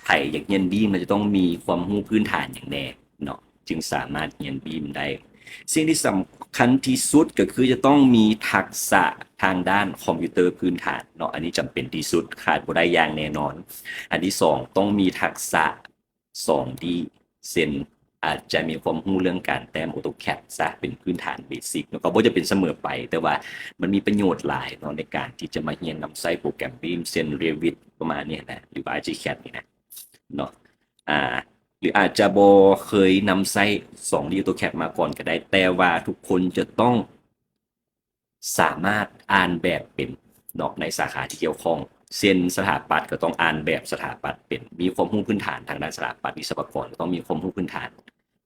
ໃຜຢາກຮຽນບີມ ມັນຈະຕ້ອງມີຄວາມຮູ້ພື້ນຖານຫຍັງແດ່ເນາະ ຈຶ່ງສາມາດຮຽນບີມໄດ້. ສິ່ງທີ່ສຳຄັນທີ່ສຸດກໍຄືຈະຕ້ອງມີທັກສະທາງດ້ານຄອມພິວເຕີພື້ນຖານເນາະ ອັນນີ້ຈຳເປັນທີ່ສຸດ ຂາດບໍ່ໄດ້ຢ່າງແນ່ນອນ. ອັນທີສອງ ຕ້ອງມີທັກສະ ສອງດີ ເຊັ່ນ ອາດຈະມີຄວາມຮູ້ເລື່ອງການແຕ້ມ AutoCAD ຊະ ເປັນພື້ນຖານເບສິກເນາະ ກໍບໍ່ຈະເປັນສະເໝີໄປ ແຕ່ວ່າມັນມີປະໂຫຍດຫຼາຍເນາະ ໃນການທີ່ຈະມາຮຽນນຳໃຊ້ໂປຣແກຣມບີມ ເຊັ່ນ Revit ປະມານນີ້ນະ ຫຼືວ່າ ArchiCAD ນີ້ນະເນາະ ອາ ຫຼືອາດຈະບໍ່ເຄີຍນຳໃຊ້ສອງດີ AutoCAD ມາກ່ອນກໍໄດ້ ແຕ່ວ່າທຸກຄົນຈະຕ້ອງ ສາມາດອ່ານແບບເປັນເນາະ ໃນສາຂາທີ່ກ່ຽວຂ້ອງ ເຊັ່ນ ສະຖາປັດກໍຕ້ອງອ່ານແບບສະຖາປັດເປັນ ມີຄວາມຮູ້ພື້ນຖານທາງດ້ານສະຖາປັດ, ວິສະວະກອນກໍຕ້ອງມີຄວາມຮູ້ພື້ນຖານ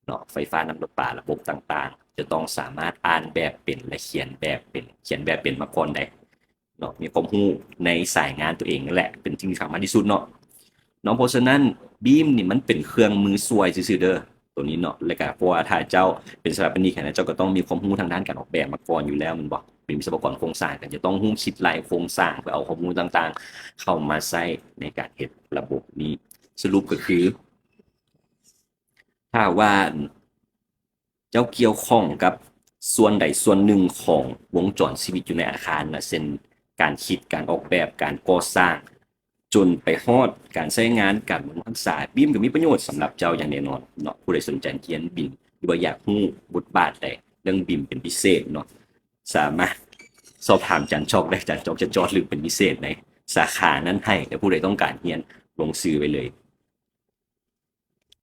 ເນາະ ໄຟຟ້າ, ນ້ຳປະປາ, ລະບົບຕ່າງໆ ຈະຕ້ອງສາມາດອ່ານແບບເປັນ ແລະ ຂຽນແບບເປັນ, ຂຽນແບບເປັນມາກ່ອນໄດ໋ເນາະ ມີຄວາມຮູ້ໃນສາຍງານຕົວເອງນັ້ນແຫຼະ ເປັນສິ່ງທີ່ສຳຄັນທີ່ສຸດເນາະ. ເນາະ ເພາະສະນັ້ນ ບີມນີ້ມັນເປັນເຄື່ອງມືຊ່ວຍຊື່ໆເດີ ໂຕນີ້ເນາະ ແລ້ວກະເພາະວ່າຖ້າເຈົ້າເປັນສະຖາປະນິກຫັ້ນນະ ເຈົ້າກໍຕ້ອງມີຄວາມຮູ້ທາງດ້ານການອອກແບບມາກ່ອນຢູ່ແລ້ວແມ່ນບໍ່? ເປັນວິສະວະກອນໂຄງສ້າງ ກໍຈະຕ້ອງຮູ້ຄິດລາຍໂຄງສ້າງ ເພື່ອເອົາຄວາມຮູ້ຕ່າງໆເຂົ້າມາໃຊ້ໃນການເຮັດລະບົບນີ້. ສະຫຼຸບກໍຄື ຖ້າວ່າ ເຈົ້າກ່ຽວຂ້ອງກັບສ່ວນໃດສ່ວນໜຶ່ງຂອງວົງຈອນຊີວິດຢູ່ໃນອາຄານນະ ເຊັ່ນ ການຄິດ, ການອອກແບບ, ການກໍ່ສ້າງ ຈົນໄປຮອດການໃຊ້ງານ, ການບຳລຸງຮັກສາ, ບີມກໍມີປະໂຫຍດສຳລັບເຈົ້າຢ່າງແນ່ນອນເນາະ. ຜູ້ໃດສົນໃຈຮຽນບີມ ຫຼືວ່າຢາກຮູ້ບົດບາດໃດເລື່ອງບີມເປັນພິເສດເນາະ ສາມາດສອບຖາມຈານຈອກໄດ້, ຈານຈອກຈະເຈາະເລິກເປັນພິເສດໃນສາຂານັ້ນໃຫ້ ແລະ ຜູ້ໃດຕ້ອງການຮຽນ ລົງຊື່ໄວ້ເລີຍ